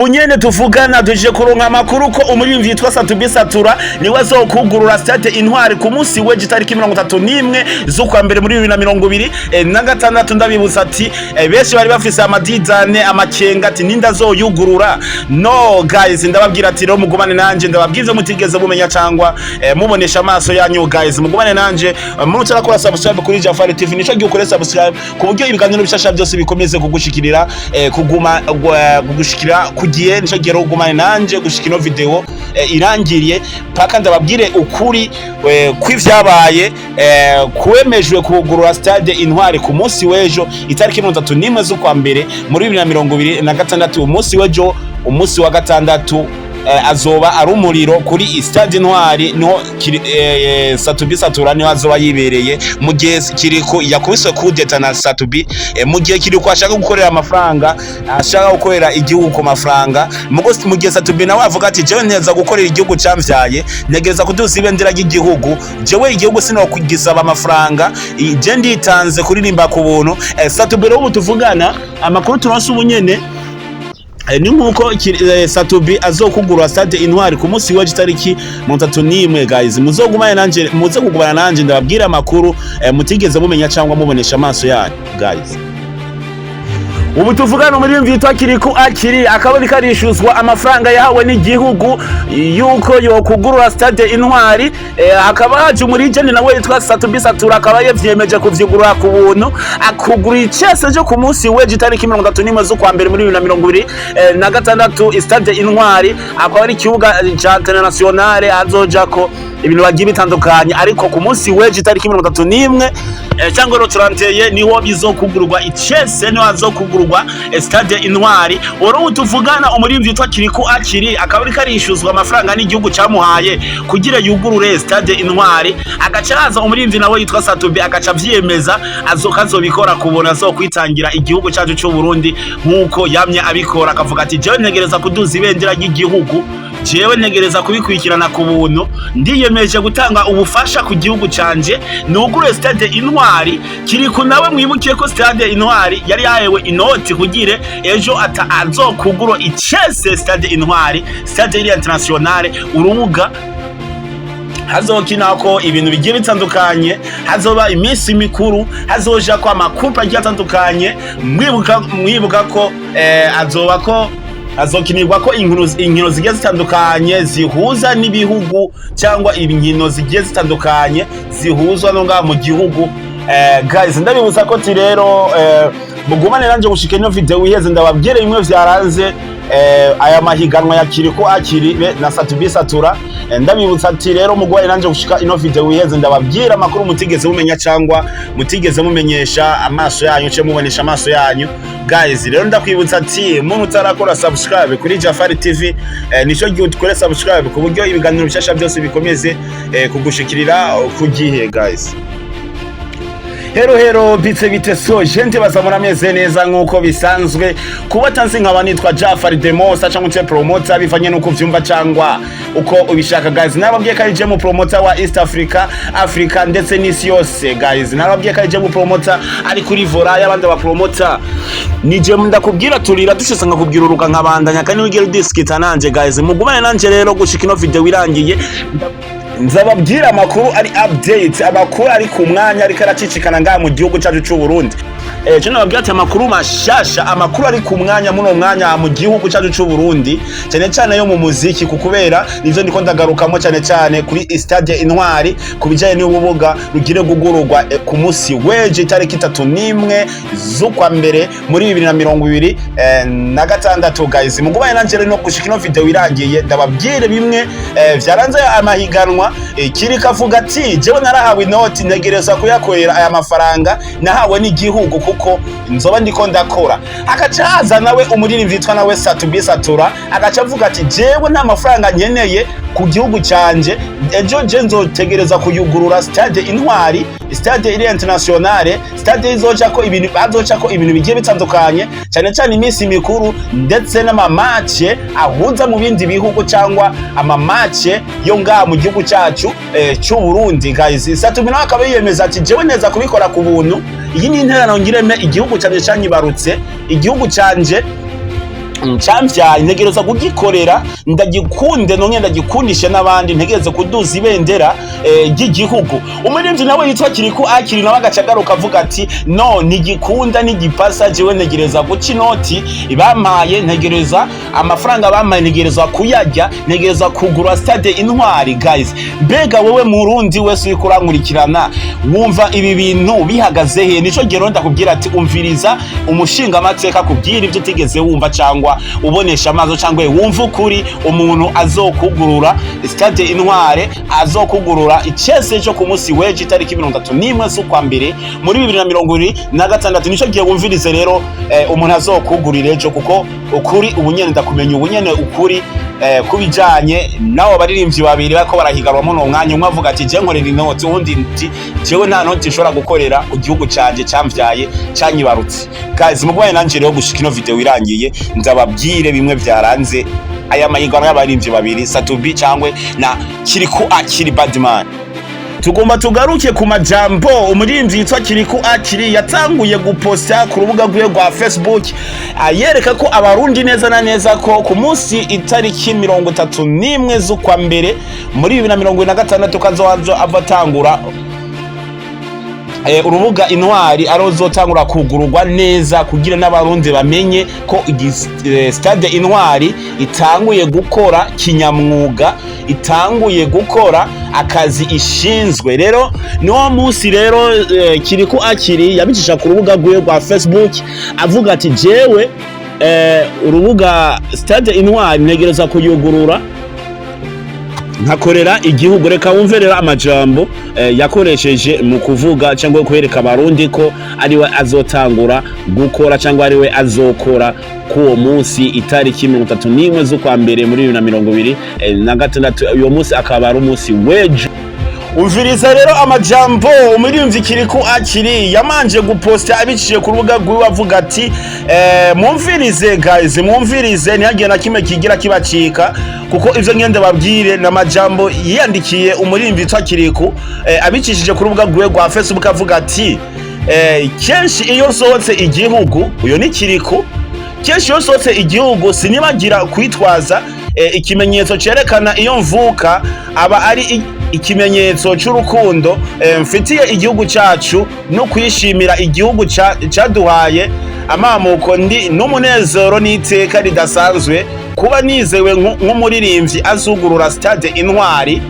Unyene tuvugana duje kuronka amakuru ko umuririmbyi yitwa Sat-B Satura niwe azokugurura Stade Intwari ku munsi w'ejo, itariki 31 z'ukwa mbere muri 2026. Ndabibutsa ati benshi bari bafise amadidane, amakenga ati ninde azoyugurura? No guys, ndababwira ati rero mugumane nanje, ndababwira ivyo mutigeze mumenya cangwa mubonesha amaso yanyu. Guys, mugumane nanje. Muntu utarakora subscribe kuri Jafari TV, nico gihe ukore subscribe ku buryo ibiganiro bishasha byose bikomeze kugushikirira, kuguma kugushikira ku gihe. Nico gihe rero ugumane nanje gushika ino video irangiriye, paka ndababwire ukuri kw'ivyabaye, kwemejwe kugurura Stade Intwari ku munsi w'ejo, itariki 31 z'ukwa mbere muri 2026. Umunsi w'ejo, umunsi wa gatandatu, azoba ari umuriro kuri Stade Intwari. Niho Sat-B Satura niho azoba yibereye, mu gihe Kirikou yakubiswe kudeta na Sat-B, mu gihe Kirikou ashaka gukorera amafaranga, ashaka gukorera igihugu ku mafaranga, mu gihe Sat-B nawe avuga ati jewe nteza gukorera igihugu camvyaye, ntegereza kuduza ibendera ry'igihugu, jewe igihugu sinokugisaba amafaranga, je nditanze kuririmba ku buntu. Sat-B rero ubu tuvugana, amakuru turonse ubu nyene ni nkuko Sat-B azokugura Stade Intwari ku munsi w'ejo, itariki 31. Guys, muzogumane nanje, muze kugumana nanje, ndababwira amakuru mutigeze mumenya cyangwa mubonesha amaso yanyu. Guys, ubu tuvugana umuririmbyi yitwa Kirikou Akili akaba ariko arishuzwa amafaranga yahawe n'igihugu yuko yokugurura Stade Intwari. Hakaba haje umurijeni nawe yitwa Sat-B Satura, akaba yavyemeje kuvyugurura ku buntu, akugura icese cyo ku munsi w'ejo, itariki 31 z'ukwa mbere muri 2026. Stade Intwari akaba ari ikibuga ca internationale, azojako ibintu bagiye bitandukanye, ariko ku munsi w'ejo, itariki 31 cyangwa le 31, niho bizokugurwa icese, niho hazokugurwa Stade Intwari. Ubu tuvugana umuririmbyi witwa Kirikou Akili akaba ariko arishuzwa amafaranga n'igihugu cyamuhaye kugira yugurure Stade Intwari, agaca haza umuririmbyi nawe yitwa Sat-B, agaca avyiyemeza azoka azobikora kubona azokwitangira igihugu cyacu cy'u Burundi nk'uko yamye abikora, akavuga ati jewe ntegereza kuduza ibendera ry'igihugu, jewe ntegereza kubikurikirana ku buntu, ndiyemeje gutanga ubufasha ku gihugu canje, nugure Stade Intwari. Kirikou nawe mwibukiye ko Stade Intwari yari yahewe inoti kugire ejo ata azokugura icese Stade Intwari, stade iri internationale, urubuga hazokinako ibintu bigiye bitandukanye, hazoba iminsi mikuru, hazoja ko amakupe agiye atandukanye. Mwibuka ko azoba ko hazokinirwa ko inkino zigiye zitandukanye zihuza n'ibihugu, cyangwa inkino zigiye zitandukanye zihuzwa no ngaha mu gihugu. Guys, ndabibutsa ko ti rero mugumane nanje gushika ino video iheze, ndababwire bimwe vyaranze aya mahiganwa ya Kirikou Akili be na Sat-B Satura. Ndabibutsa ati rero mugumane nanje gushika ino video iheze, ndababwira amakuru mutigeze mumenya cyangwa mutigeze mumenyesha amaso yanyu, ce mubonesha amaso yanyu. Guys, rero ndakwibutsa ati muntu utarakora subscribe kuri Jafari TV, nico gihe ukore subscribe ku buryo ibiganiro bishasha byose bikomeze kugushikirira ku gihe. Guys, hello hello, bite bite? So gente bazamura ameze neza nkuko bisanzwe. Kuba tanzi nkaba nitwa Jafari Demosa cyangwa se promoter, bivanye nuko vyumva cyangwa uko ubishaka. Guys, nababwiye ko ari je mu promoter wa East Africa, Africa ndetse n'isi yose. Guys, nababwiye ko ari je mu promoter ari kuri vola y'abandi ba promoter. Ni je ndakubwira turira dushitse, nkakubwira uruka nkabandanya, kandi wigera udiskita nanje. Guys, mugumane nanje rero gushika ino video irangiye, nzababwira amakuru ari update, amakuru ari ku mwanya, ariko aracicikana ngaha mu gihugu cyacu cy'u Burundi. Cyo nababwira ati amakuru mashasha, amakuru ari ku mwanya muno mwanya mu gihugu cyacu cy'u Burundi, cyane cyane yo mu muziki, kubera nivyo ndiko ndagarukamo cyane cyane kuri Stade Intwari, ku bijanye n'ububuga rugire gugururwa ku munsi w'ejo, itariki 31 z'ukwa mbere muri 2026. Guys, mugumane nanje rero no gushika ino video irangiye, ndababwire bimwe vyaranze amahiganwa. Kiri kavuga ati jewe narahawe inoti, ntegereza kuyakorera aya mafaranga nahawe n'igihugu, kuko nzoba ndiko ndakora. Agaca haza nawe umuririmbyi yitwa nawe Sat-B Satura, agaca avuga ati jewe nta mafaranga nkeneye ku gihugu canje, ejo je nzotegereza kuyugurura Stade Intwari, stade iri internationale, stade izocako ibintu, bazocako ibintu bigiye bitandukanye, cyane cyane iminsi mikuru ndetse n'ama match ahuza mu bindi bihugu cyangwa ama match yo ngaha mu gihugu cyacu cy'u Burundi. Guys, Sat-B nawe akaba yiyemeza ati jewe neza kubikora ku buntu, iyi ni interano ngireme igihugu canje canyibarutse, igihugu canje. Ncamvyaye ntegereza kugikorera, ndagikunde nonge ndagikundishe n'abandi, ntegereza kuduza ibendera ry'igihugu. Umuririmbyi nawe yitwa Kirikou Akili nawe agaca agaruka avuga ati: "No, ntigikunda, ntigipasa, jewe ntegereza guca inoti bampaye, ntegereza amafaranga bampaye, ntegereza kuyarya, ntegereza kugura stade Intwari." Guys, mbega wewe Murundi wese uriko urankurikirana, wumva ibi bintu bihagaze he? Nico gihe rero ndakubwira ati: umviriza umushinga amateka kubwira ibyo utigeze wumva cyangwa ubonesha amaso, cyangwa wumva ukuri. Umuntu azokugurura stade Intware, azokugurura icese cyo ku munsi w'ejo itariki 31 z'ukwa mbere muri 2026, nico gihe wumvirize rero umuntu azokugurira ejo, kuko ukuri ubunyene ndakumenya ubunyene ukuri kubijanye n'abo baririmbyi babiri bariko barahiganwa muno mwanya. Umwe avuga ati: "Je nkorera inoti", uwundi ati: "Jewe nta noti nshobora gukorera ku gihugu canje camvyaye, canyibarutse." Guys, mugwaye nanje rero gushika ino video irangiye, ndababwire bimwe vyaranze aya mahiganwa y'abaririmbyi babiri, Sat-B cyangwa na Kirikou Akili Badman. Tugomba tugaruke ku majambo umuririmbyi yitwa Kirikou Akili yatanguye guposta ku rubuga rwiwe rwa Facebook, ayereka ko Abarundi neza na neza ko ku munsi itariki 31 z'ukwa mbere muri 2026 kazoza ava atangura urubuga Intwari, ari uzotangura kugururwa neza kugira n'Abarundi bamenye ko stade Intwari itanguye gukora kinyamwuga, itanguye gukora akazi ishinzwe. Rero niwo munsi rero Kirikou Akili yabicisha ku rubuga rwiwe rwa Facebook avuga ati: "Jewe urubuga stade Intwari ntegereza kuyugurura nkakorera igihugu." Reka wumve rero amajambo yakoresheje mu kuvuga cyangwa kwereka Abarundi ko ariwe azotangura gukora cyangwa ariwe azokora k'uwo munsi itariki 31 z'ukwa mbere muri 2026. Uyo munsi akaba ari umunsi w'ejo. Umviriza rero amajambo umuririmbyi Kirikou Akili yamanje guposta abicishije ku rubuga rwiwe, avuga ati mumvirize guys, mumvirize, ntihagire na kimwe kigira kibacika, kuko ivyo ngende babwire na majambo yiyandikiye umuririmbyi yitwa Kirikou abicishije ku rubuga rwiwe rwa Facebook, avuga ati: "Kenshi iyo nsohotse igihugu", uyo ni Kirikou, "kenshi iyo nsohotse igihugu sinibagira kwitwaza ikimenyetso cerekana iyo mvuka, aba ari ikimenyetso c'urukundo mfitiye igihugu cacu no kwishimira igihugu caduhaye amamuko. Ndi n'umunezero n'iteka ridasanzwe kuba nizewe nk'umuririmbyi azugurura stade Intwari."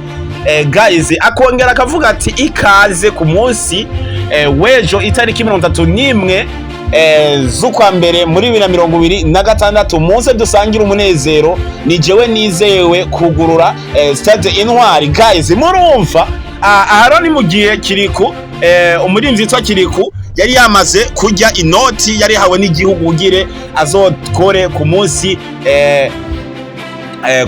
Guys, akongera akavuga ati: "Ikaze ku munsi w'ejo itariki 31 z'ukwa mbere muri 2026, muze dusangire umunezero, ni jewe nizewe kugurura stade Intwari." Guys, murumva aha rero ni mu gihe Kirikou, umuririmbyi witwa Kirikou yari yamaze kurya inoti yari yahawe n'igihugu ugire azokore ku munsi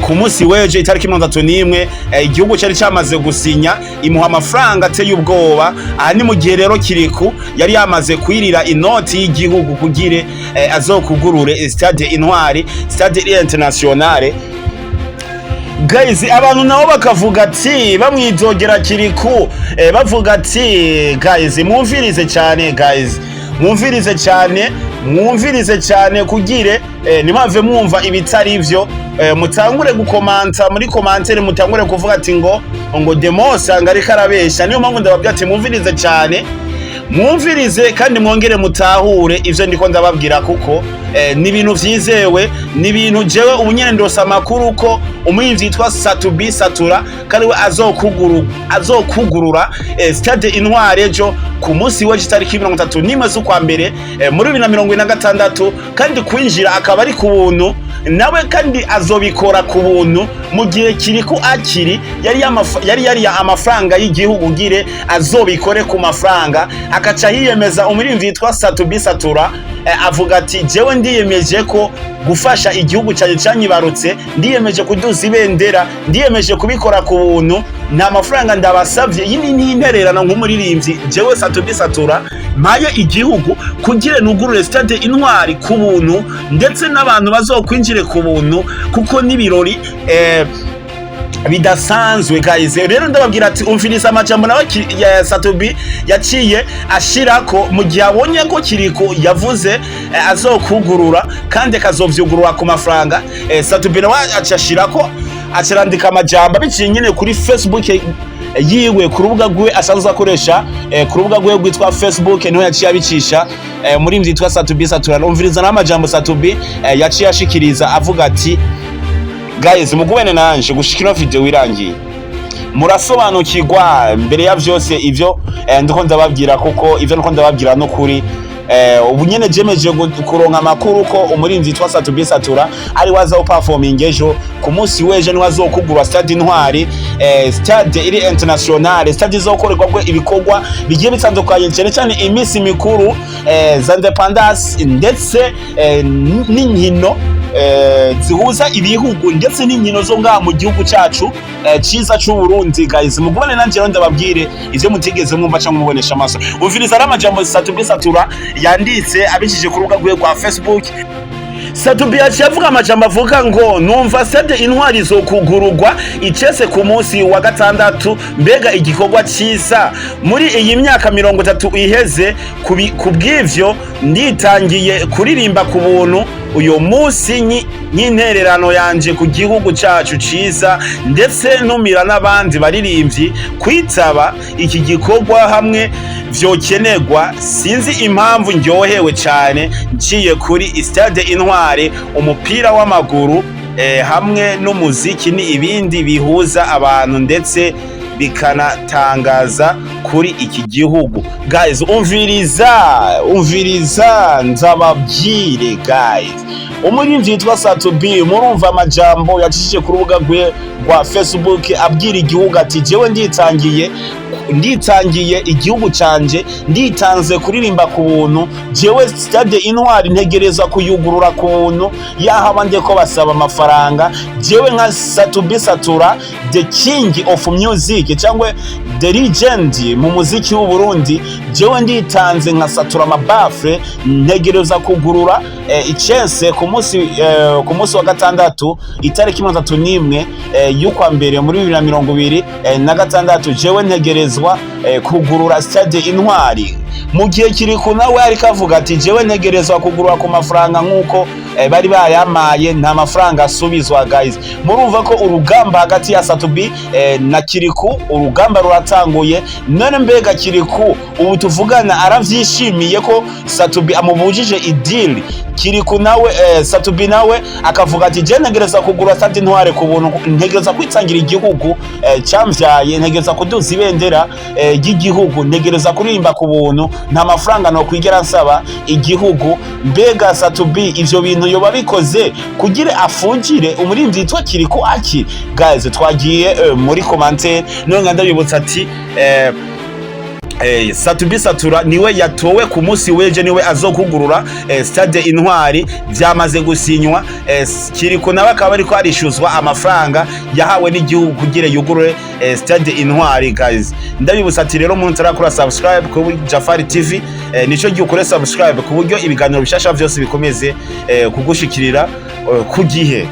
ku munsi w'ejo itariki 31. Igihugu cyari cyamaze gusinya, imuha amafaranga ateye ubwoba. Aha ni mu gihe rero Kirikou yari yamaze kwirira inoti y'igihugu kugire azokugurure stade Intwari, stade internationale. Guys, abantu nabo bakavuga ati, bamwidogera Kirikou, bavuga ati: "Guys, mwumvirize cyane, guys, mwumvirize cyane, mwumvirize cyane kugire ntimwave mwumva ibitari ivyo, mutangure gukomanta muri commentaire, mutangure kuvuga ati ngo Demosa ngo ariko arabesha." Niyo mpamvu ndababwira ati: mwumvirize cyane, mwumvirize kandi mwongere mutahure ivyo ndiko ndababwira, kuko ni ibintu vyizewe, ni ibintu jewe ubu nyene ndose amakuru ko umuririmbyi yitwa Sat-B Satura kari we azokugurura stade Intwari ejo ku munsi w'ejo itariki 31 z'ukwa mbere muri 2026, kandi kwinjira akaba ari ku buntu, nawe kandi azobikora ku buntu, mu gihe Kirikou Akili yari yariya amafaranga y'igihugu ugire azobikore ku mafaranga. Akaca yiyemeza umuririmbyi yitwa Sat-B Satura, avuga ati: "Jewe ndiyemeje ko gufasha igihugu cyanjye cyanyibarutse, ndiyemeje kuduza ibendera, ndiyemeje kubikora ku buntu, nta mafaranga ndabasavye. Iyi ni intererano nk'umuririmbyi jewe Sat-B Satura mpaye igihugu kugira nugurure stade Intwari ku buntu, ndetse n'abantu bazokwinjire ku buntu, kuko n'ibirori Bidasanzwe, guys. Rero ndababwira ati umviriza amajambo nawe ya Sat-B yaciye ashirako mu gihe abonye ko Kirikou yavuze azokugurura kandi akazovyugurura ku mafaranga. Sat-B nawe aca ashirako, acarandika amajambo abiciye nyene kuri Facebook yiwe, ku rubuga rwiwe asanzwe akoresha, ku rubuga rwiwe rwitwa Facebook niho yaciye abicisha. Muri yitwa Sat-B Satura, umviriza n'amajambo Sat-B yaciye ashikiriza avuga ati: "Guys, mugubene nanje gushika ino video irangiye, murasobanukirwa mbere ya vyose ivyo ndiko ndababwira, kuko ivyo ndiko ndababwira no kuri ubu nyene jemeje kuronka amakuru ko umurinzi yitwa Sat-B Satura ari waza performing ejo ku munsi w'ejo, niwe azokugura Stade Intwari, stade iri international, stade izokorerwamo ibikorwa bigiye bitandukanye, cyane cyane iminsi mikuru za indépendance, ndetse n'inkino zihuza ibihugu, ndetse n'inkino zo ngaha mu gihugu cyacu ciza c'u Burundi. Guys, mugubane nanje rero ndababwire ivyo mutigeze mwumva cyangwa mubonesha amaso. Umviriza ari amajambo Sat-B Satura yanditse abicishije ku rubuga rwiwe rwa Facebook. Sat-B yaciye avuga amajambo avuga ngo: "Numva stade Intwari zo kugurugwa icese ku munsi wa gatandatu. Mbega igikorwa ciza muri iyi myaka 30 iheze! Kubw'ivyo nditangiye kuririmba ku buntu uyu munsi nk'intererano yanje ku gihugu cacu ciza, ndetse ntumira n'abandi baririmbyi kwitaba iki gikorwa hamwe vyokenerwa. Sinzi impamvu ndyohewe cyane nciye kuri Stade Intwari. Umupira w'amaguru hamwe n'umuziki ni ibindi bihuza abantu ndetse bikanatangaza kuri iki gihugu." Guys, umviriza, umviriza nzababwire. Guys, umuririmbyi yitwa Sat-B, murumva amajambo yacishije ku rubuga rwe rwa Facebook abwira igihugu ati: "Jewe nditangiye, nditangiye igihugu canje, nditanze kuririmba ku buntu. Jewe Stade Intwari ntegereza kuyugurura ku buntu, yaho abandi ko basaba amafaranga. Jewe nka Sat-B Satura, the king of music cyangwa the legend mu muziki w'u Burundi, jewe nditanze nka Satura Mabafre, ntegereza kugurura icense ku munsi wa gatandatu, itariki 31 y'ukwa mbere muri 2026. Jewe ntegerezwa kugurura Stade Intwari." Mu gihe Kirikou nawe ariko avuga ati: "Jewe ntegerezwa kugurura ku mafaranga nk'uko bari bayamaye, nta mafaranga asubizwa." Guys, murumva ko urugamba hagati ya Sat-B na Kirikou, urugamba ruratanguye. None mbega Kirikou ubu tuvugana aravyishimiye ko Sat-B amubujije idili? Kirikou nawe, Sat-B nawe akavuga ati: "Je ntegereza kugura Stade Intwari ku buntu, ntegereza kwitangira igihugu camvyaye, ntegereza kuduza ibendera ry'igihugu, ntegereza kuririmba ku buntu, nta mafaranga no kwigera nsaba igihugu." Mbega Sat-B ivyo bintu yoba bikoze kugira afungire umuririmbyi yitwa Kirikou Akili? Guys, twagiye muri commentaire, none ndabibutsa ati Sat-B Satura niwe yatowe ku munsi w'ejo, niwe azokugurura Stade Intwari, byamaze gusinywa. Kirikou nawe akaba ariko arishuzwa amafaranga yahawe n'igihugu kugira yugurure Stade Intwari. Guys, ndabibutsa ati rero umuntu utarakora subscribe kuri Jafari TV, nico gihe ukore subscribe ku buryo ibiganiro bishasha vyose bikomeze kugushikirira ku gihe.